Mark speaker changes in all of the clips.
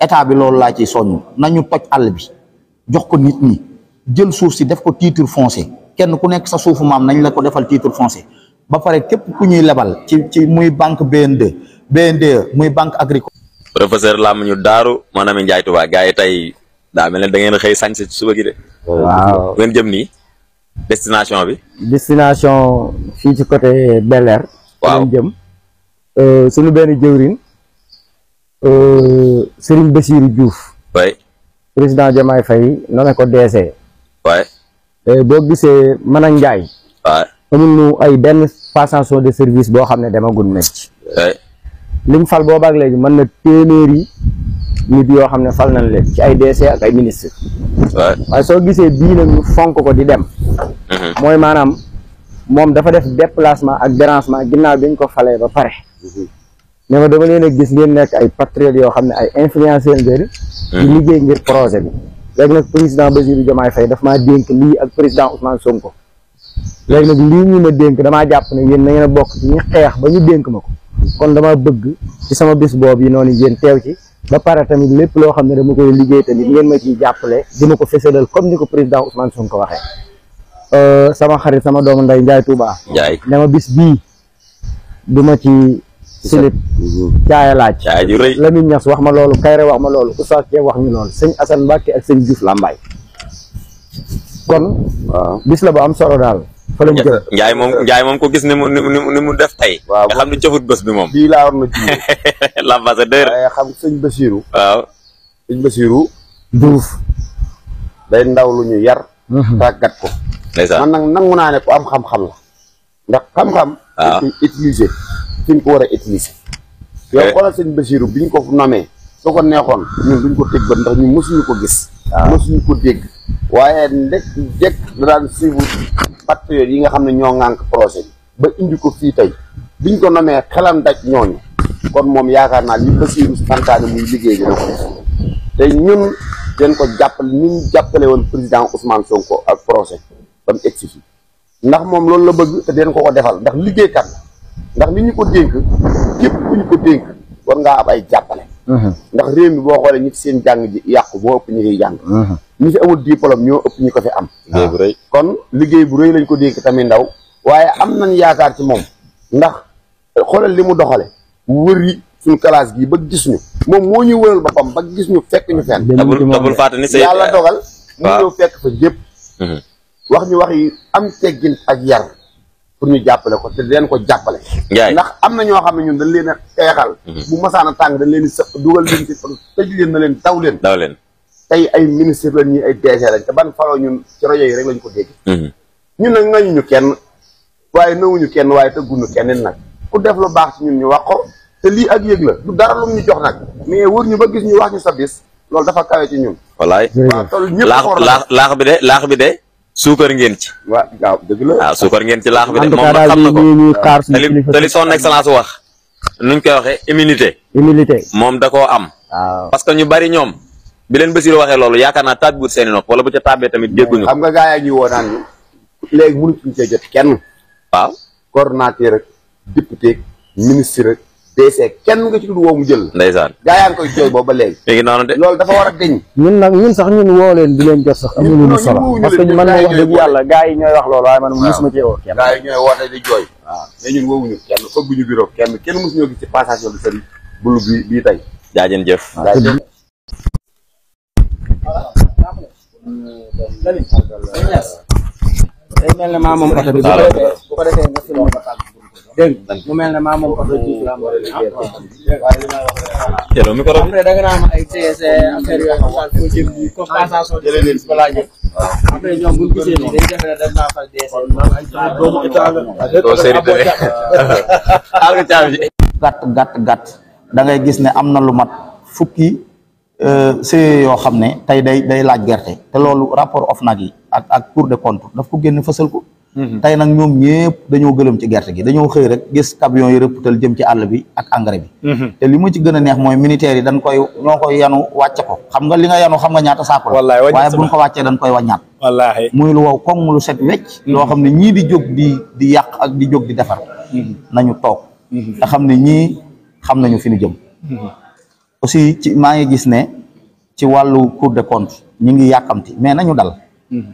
Speaker 1: état bi loolu laa ciy soññ nañu toj àll bi jox ko nit ñi jël suuf si def ko titre foncier kenn ku nekk sa suufu maam nañ la ko defal titre foncier ba pare képp ku ñuy lebal ci muy banque BNDE muy banque agricole.
Speaker 2: professeur Lam ñu daaru maanaam Ndiaye Touba gars yi tey daa mel ne da ngeen xëy sañ si suba gi de.
Speaker 3: waaw
Speaker 2: ngeen jëm nii destination bi.
Speaker 3: destination fii ci côté Bel Air.
Speaker 2: waaw
Speaker 3: jëm suñu benn jëwriñ Serigne Bassirou Diouf.
Speaker 2: waay
Speaker 3: président Diomaye Faye nommé ko DC.
Speaker 2: waay
Speaker 3: boo gisee mën a njaay.
Speaker 2: waay
Speaker 3: amul nu ay benn passation de service boo xam ne demagul nañ ci.
Speaker 2: waay
Speaker 3: liñ fal boobaak léegi mën na téeméeri nit yoo xam ne fal nañ leen ci ay DC ak ay ministre
Speaker 2: waay
Speaker 3: waaye soo gisee bii nag ñu fonk ko di dem. mooy maanaam moom dafa def déplacement ak dérangement ginnaaw bi ñu ko falee ba pare. ne ma dama leen a gis ngeen nekk ay patriotes yoo xam ne ay influenceurs ngeen. di liggéey ngir projet bi. léegi nag président Bassirou Diomaye Faye daf maa dénk lii ak président Ousmane Sonko. léegi nag lii ñu ma dénk damaa jàpp ne yéen na ngeen a bokk ci ñi xeex ba ñu dénk ma ko. kon dama bëgg ci sama bis boobu yi noonu yéen teew ci. ba pare tamit lépp loo xam ne dama koy liggéey tamit ngeen ma ciy jàppale dina ko fësalal comme ni ko président Ousmane Sonko waxee. sama xarit sama doomu nday Ndiaye Touba.
Speaker 2: Ndiaye
Speaker 3: ne ma bis bii duma ci silip caaya laaj
Speaker 2: caaya ju rëy
Speaker 3: Lamine Niass wax ma loolu Kayre wax ma loolu Oustaz Thié wax ñu loolu sëñ Assane Mbacke ak sëñ Diouf Lambaye kon bis la bu am solo daal fa lañ jëm
Speaker 2: Ndiaye moom ko gis ni mu def tey nga xam ne cofut bés bi moom
Speaker 4: bii laa war na ji
Speaker 2: l'ambassadeur
Speaker 4: waaye xam sëñ Bassirou
Speaker 2: waaw
Speaker 4: sëñ Bassirou
Speaker 3: Diouf
Speaker 4: day ndaw lu ñu yar tàggat ko
Speaker 2: ndeysaan
Speaker 4: man nag nangu naa ne ko am xam-xam la ndax xam-xam dañ koy utiliser fi ñu ko war a utiliser yow xoolal sëñ Bassirou biñ ko nomee soo ko neexoon ñun duñ ko teg ba ndax ñu mësuñu ko gis mësuñu ko dégg waaye ndek jekk da daan suivre patriotes yi nga xam ne ñoo ŋànk projet bi ba indi ko fii tey biñ ko nomee xelam daj ñooñu kon moom yaakaar naa li Bassirou santaane muy liggéey dina ko def te ñun den ko jàppale ñu jàppale woon président Ousmane Sonko ak projet ba mu egsi fii ndax moom loolu la bëgg te den ko defal ndax liggéeykat la ndax li ñu ko dénk képp ku ñu ko dénk war ngaa am ay jàppale ndax réew mi boo xoolee ñi fi seen jàng ji yàqu moo ëpp ñi koy jàng ñi fi amul diplôme ñoo ëpp ñi ko fi am kon liggéey bu rëy lañ ko dénk tamit ndaw waaye am nañ yaakaar ci moom ndax xoolal li mu doxale wëri suñu classe gi ba gis ñu moom moo ñu wëral boppam ba gis ñu fekk ñu fenn
Speaker 2: tabul fàtte ni
Speaker 4: yàlla dogal mu ñëw fekk fa ñëpp wax ñu wax yi am teggin ak yar pour ñu jàppale ko te leen ko jàppale ndax am na ñoo xam ne ñun dañ leen a xeexal bu masaan a tàng dañ leen di sëpp dugal leen ci tëj leen na leen daw leen tey ay ministre lañ ñi ay DG lañ te ban faloo ñun ci rajo yi rek lañ ko dégg ñun nag ngañuñu kenn waaye nawuñu kenn waaye tëgguñu kenn nag ku def lu baax ci ñun ñu wax ko te lii ak yëg la du dara lu ñu jox nag mais wër ñu ba gis ñu wax ñu sa bis loolu dafa kawe ci ñun
Speaker 2: wallaay
Speaker 4: waaw toll ñëpp
Speaker 2: laax bi de suukar ngeen ci
Speaker 4: waaw dëgg la
Speaker 2: waaw suukar ngeen ci laax bi de moom nag xam na ko te li son excellence wax nuñ koy waxee immunité moom da koo am parce que ñu bari ñoom bi leen Bassirou waxee loolu yaakaar naa tàbbiwut seeni nopp wala bu ca tàbbee tamit dégguñu
Speaker 4: xam nga gaa yaa ñuy woo naan ñu léegi mënutuñ cee jot kenn
Speaker 2: waaw
Speaker 4: coordonnateur ak député ministre ak DC kenn nga ci tudd woo mu jël
Speaker 2: ndeysaan
Speaker 4: gaa yaa ngi koy jooy boobu ba léegi
Speaker 2: léegi noonu de
Speaker 4: loolu dafa war a deñ
Speaker 3: ñun sax ñun woo leen di leen jot sax amuñu lu solo parce que man wax dëgg yàlla gars yi ñooy wax loolu waaye man mosuma cee woo kenn
Speaker 4: gaa yi ñooy woote di jooy waaw mais ñun woowuñu kenn fëgguñu bureau kenn mosu ñoo gis ci passation de service bulu bii tey
Speaker 2: jaajën jëf
Speaker 3: day mel ne maa moom oto bi bu ko defee nga filmé ko dégg mu mel ne maa moom oto Diouf la
Speaker 2: jëloo micro bi
Speaker 3: après da nga naa ma ay TC affaire yooyu daal foo jëm bi comme passation de service balaa jëm après ñoom bu ñu gisee nii dañu defe ne dañ naa fal DC doomu état
Speaker 1: gàtt da ngay gis ne am na lu mat fukki CE yoo xam ne tey day laaj gerte te loolu rapport OFNAC yi ak Cour des comptes daf ko génn fësal ko tey nag ñoom ñëpp dañoo gëlëm ci gerte gi dañoo xëy rek gis camion yi rëpputal jëm ci àll bi ak engrais bi te li ma ci gën a neex mooy militaires yi ñoo koy yanu wàcce ko xam nga li nga yanu xam nga ñaata saako la waaye buñ ko wàccee dañ koy wàññaat
Speaker 5: wallaahi
Speaker 1: muy lu wow koŋ lu set wecc loo xam ne ñii di jóg di yàq ak di jóg di defar nañu toog te xam ne ñii xam nañu fi ñu jëm aussi ci maa ngi gis ne ci wàllu Cour des comptes ñu ngi yàkkamti mais nañu dal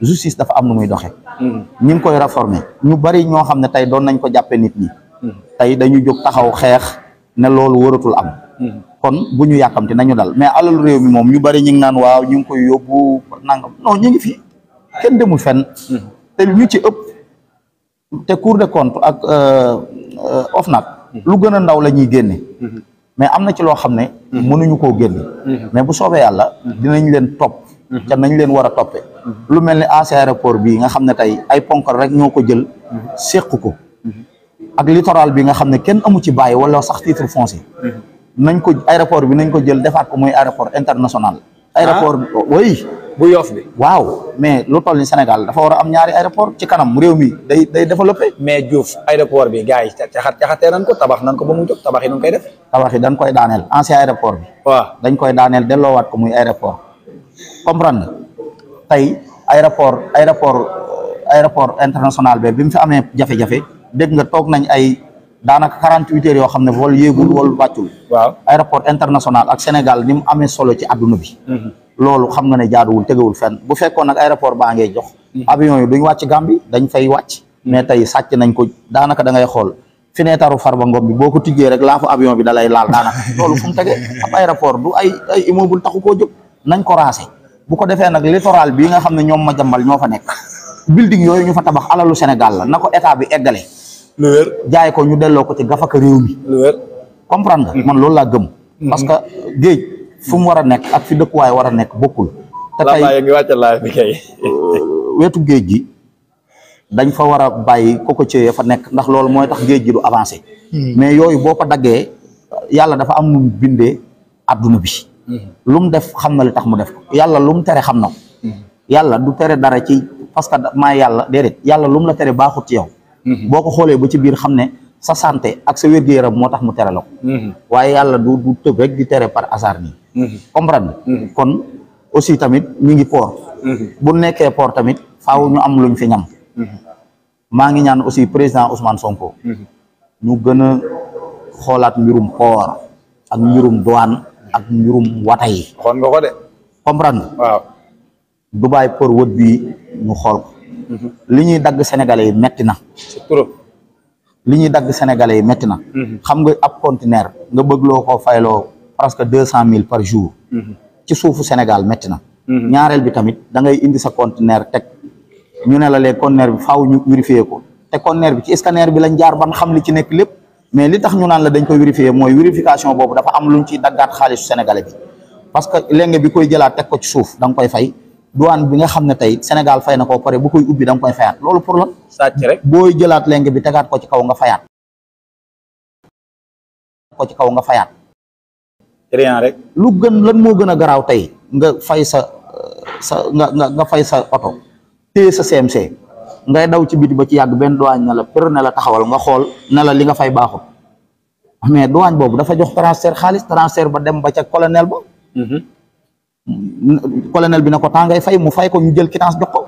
Speaker 1: justice dafa am nu muy doxe ñu ngi koy réformer ñu bari ñoo xam ne tey doon nañ ko jàppe nit ñi tey dañu jóg taxaw xeex ne loolu waratul am kon bu ñu yàkkamti nañu dal mais alalu réew mi moom ñu bari ñu ngi naan waaw ñu ngi koy yóbbu nangam non ñu ngi fi kenn demul fenn te ñu ci ëpp te Cour des comptes ak OFNAC lu gën a ndaw la ñuy génne mais am na ci loo xam ne mënuñu koo génne mais bu soobee yàlla dinañ leen topp ca nañ leen war a toppee lu mel ni AC aéroport bii nga xam ne tey ay ponkal rek ñoo ko jël séq ko ak littoral bi nga xam ne kenn amu ci bàyyi wala sax titre foncier nañ ko aéroport bi nañ ko jël defaat ko muy aéroport international aéroport oui
Speaker 5: bu Yoff bi
Speaker 1: waaw mais lu toll ni Sénégal dafa war a am ñaari aéroport ci kanam réew mi day développé
Speaker 5: mais Diouf aéroport bi gars yi caxatee nañ ko tabax nañ ko ba mu jóg tabax yi nu koy def
Speaker 1: tabax yi dañ koy daaneel ancien aéroport bi
Speaker 5: waaw
Speaker 1: dañ koy daaneel delloowaat ko muy aéroport comprendre nga tey aéroport international bi mu fi amee jafe-jafe dégg nga toog nañ ay daanaka 48 heures yoo xam ne vol yéegul wala wàccul
Speaker 5: waaw
Speaker 1: aéroport international ak Sénégal ni mu amee solo ci àdduna bi loolu xam nga ne jaaduwul tegewul fenn bu fekkoon nag aéroport baa ngay jox avion yi duñ wàcc Gambie dañ fay wàcc mais tey sàcc nañ ko daanaka da ngay xool fenêtre Farba Ngom bi boo ko tijjee rek laa fa avion bi da lay laal daanaka loolu fu mu tegee ab aéroport du ay immeuble taxu koo jóg nañ ko raase bu ko defee nag littoral bii nga xam ne ñoom ma jambal ñoo fa nekk building yooyu ñu fa tabax alalu Sénégal la na ko état bi eggale
Speaker 5: lu wér
Speaker 1: jaay ko ñu delloo ko ci gafaka réew mi
Speaker 5: lu wér
Speaker 1: comprendre nga man loolu laa gëm parce que géej fu mu war a nekk ak fi dëkkuwaay war a nekk bokkul te tey
Speaker 5: ngi wàcc live bi kay
Speaker 1: wetu géej gi dañ fa war a bàyyi cocotier fa nekk ndax loolu mooy tax géej gi du avancé mais yooyu boo ko daggee yàlla dafa am nu mu bindee adduna bi lu mu def xam na li tax mu def ko yàlla lu mu tere xam na ko yàlla du tere dara ci parce que maa yàlla déedéet yàlla lu mu la tere baaxut ci yow boo ko xoolee ba ci biir xam ne sa santé ak sa wér-gu-yaram moo tax mu tere la ko waaye yàlla du tëb rek di tere par hasard nii comprendre kon aussi tamit ñu ngi port bu nekkee port tamit faaw ñu am luñ fi ñam maa ngi ñaan aussi président Ousmane Sonko ñu gën a xoolaat mbirum port ak mbirum douane ak mbirum wata yi
Speaker 5: xoon nga ko de
Speaker 1: comprendre
Speaker 5: waaw
Speaker 1: Dubaï port wët bii ñu xool ko li ñuy dagg sénégalais yi metti na
Speaker 5: c'est trop
Speaker 1: li ñuy dagg sénégalais yi metti na xam nga ab conteneur nga bëgg loo ko fayloo presque 200 000 par jour ci suufu Sénégal metti na ñaareel bi tamit da ngay indi sa conteneur teg ñu ne la les conteneur bi faaw ñu vérifier ko te conteneur bi ci scanner bi lañ jaar ban xam li ci nekk lépp mais li tax ñu naan la dañ koy vérifier mooy vérification boobu dafa am luñ ciy daggaat xaalisu sénégalais bi parce que lenge bi koy jëlaat teg ko ci suuf da nga koy fay douane bi nga xam ne tey Sénégal fay na ko pare bu koy ubbi da nga koy fayaat loolu pour lan
Speaker 5: sàcc rek
Speaker 1: booy jëlaat lenge bi tegaat ko ci kaw nga fayaat
Speaker 5: rien rek
Speaker 1: lu gën lan moo gën a garaaw tey nga fay nga fay sa oto téye sa CMC ngay daw ci biti ba ci yàgg benn douane ne la për ne la taxawal nga xool ne la li nga fay baaxul mais douane boobu dafa jox transfert ba dem ba ca colonel ba colonel bi ne ko temps ngay fay mu fay ko ñu jël quittance jox ko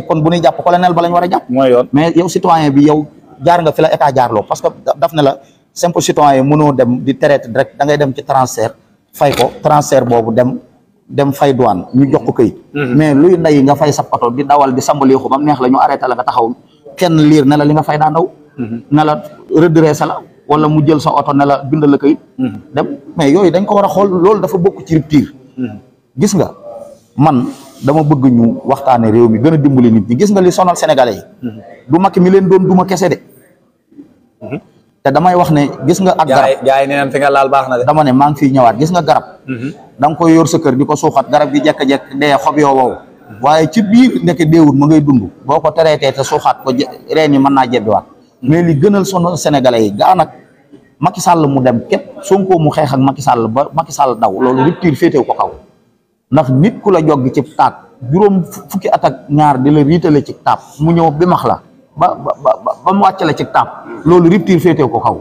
Speaker 1: kon bu ñuy jàpp colonel ba lañ war a jàpp
Speaker 5: mooy yoon
Speaker 1: mais yow citoyen bi yow jaar nga fi la état jaarloo parce que daf ne la simple citoyen mënoo dem di traité direct da ngay dem ci transfert fay ko transfert boobu dem fay douane ñu jox ko këyit mais luy nday nga fay sa oto di dawal di sambaleexu ba mu neex la ñu arrêté la nga taxaw kenn liir ne la li nga fay daa ndaw ne la redressé la wala mu jël sa oto ne la bindal la këyit dem mais yooyu dañ ko war a xool loolu dafa bokk ci rupture gis nga man dama bëgg ñu waxtaane réew mi gën a dimbali nit ñi gis nga li sonal sénégalais yi du Macky mi leen doon duma kese de te damay wax ne gis nga ak garab
Speaker 5: jaay neen fi nga laal baax na de
Speaker 1: dama ne maa ngi fiy ñëwaat gis nga garab da nga koy yor sa kër di ko suuxat garab gi jekk-jekk dee xob yoo wow waaye ci biir ndeke deewut ma ngay dund boo ko traité te suuxaat ko reen yi mën naa jebbiwaat mais li gënal sonal sénégalais yi gaa nag Macky Sall mu dem képp Sonko mu xeex ak Macky Sall ba Macky Sall daw loolu rupture féetew ko kaw ndax nit ku la joggi ci taat juróom fukki at ak ñaar di la riitale ci taab mu ñëw bi max la ba mu wàcc la ci taab loolu rupture féetew ko kaw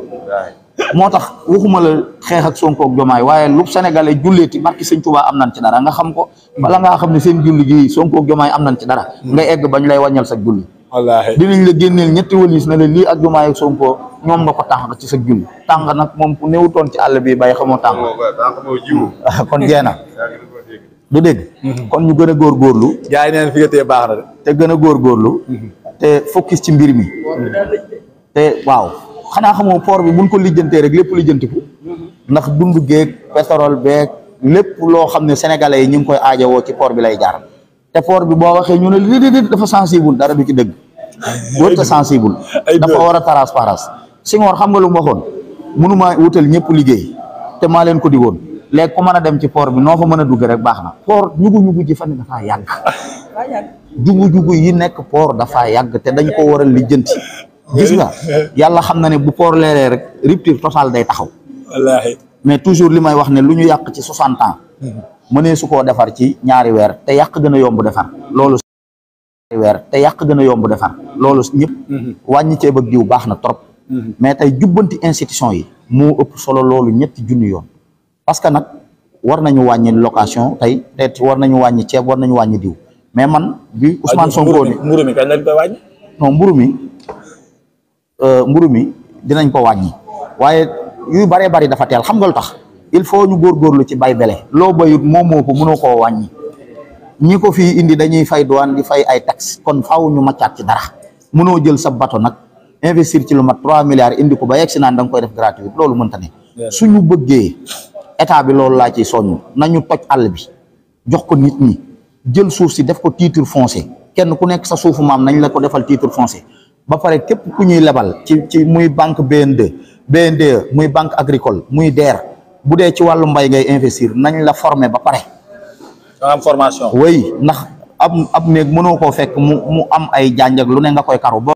Speaker 1: moo tax waxuma la xeex ak Sonko ak Jomaay waaye lu sénégalais julleeti barki sëñ Tuubaa am nañ ci dara nga xam ko bala ngaa xam ne seen julli gi Sonko ak Jomaay am nañ ci dara nga egg bañ lay wàññal sa julli
Speaker 5: wallaahi
Speaker 1: dinañ la génneel ñetti wëlis na la lii ak Diomaye ak Sonko ñoom nga ko tàng ci sa jul tàng nag moom ku néewutoon ci àll bi bay xamoo tàng kon jeena du dégg kon ñu gën a góorgóorlu
Speaker 5: gars yi neen fi nga tee baax na de
Speaker 1: te gën a góorgóorlu te focus ci mbir mi te waaw xanaa xamoo port bi buñ ko lijjantee rek lépp lijjantiku ndax dund géeg pétrole beeg lépp loo xam ne sénégalais yi ñu ngi koy aajowoo ci port bi lay jaar te port bi boo waxee ñu ne li dafa sensible dara du ci dëgg wërta sensible dafa war a transparence Senghor xam nga lu mu waxoon mënumaa wutal ñëpp liggéey te maa leen ko digoon léegi ku mën a dem ci port bi noo fa mën a dugg rek baax na port ñugu-ñugu ji fa ne dafaa yàgg jugu-jugu yi nekk port dafaa yàgg te dañ ko war a lijjanti gis nga yàlla xam na ne bu port leeree rek rupture totale day taxaw
Speaker 5: wallaahi
Speaker 1: mais toujours li may wax ne lu ñu yàq ci 60 ans mënee su koo defar ci ñaari weer te yàq gën a yomb defar loolu gën a yomb defar loolu ñëpp wàññi ceeb ak diw baax na trop mais tey jubbanti institution yi moo ëpp solo loolu ñetti junni yoon parce que nag war nañu wàññi location tey te war nañu wàññi ceeb war nañu wàññi diw mais man bi Ousmane Sonko ni
Speaker 5: mburu mi kañ lañ koy wàññi
Speaker 1: non mburu mi dinañ ko wàññi waaye yu baree bari dafa teel xam nga lu tax il faut ñu góorgóorlu ci bay bele loo bayut moom moo ko mënoo koo wàññi ñi ko fii indi dañuy fay douane di fay ay taxes kon faaw ñu maccaat ci dara mënoo jël sa bato nag investir ci lu mat 3 milliards indi ko ba yegg si naan da nga koy def gratuit loolu mënta ne suñu bëggee état bi loolu laa ciy soññ nañu toj àll bi jox ko nit ñi jël suuf si def ko titre foncier kenn ku nekk sa suufu maam nañ la ko defal titre foncier ba pare képp ku ñuy lebal ci muy banque BNDE muy banque agricole muy DER bu dee ci wàllu mbay ngay investir nañ la former ba pare
Speaker 5: am formation
Speaker 1: oui ndax ab néeg mënoo koo fekk mu am ay janjak lu ne nga koy karo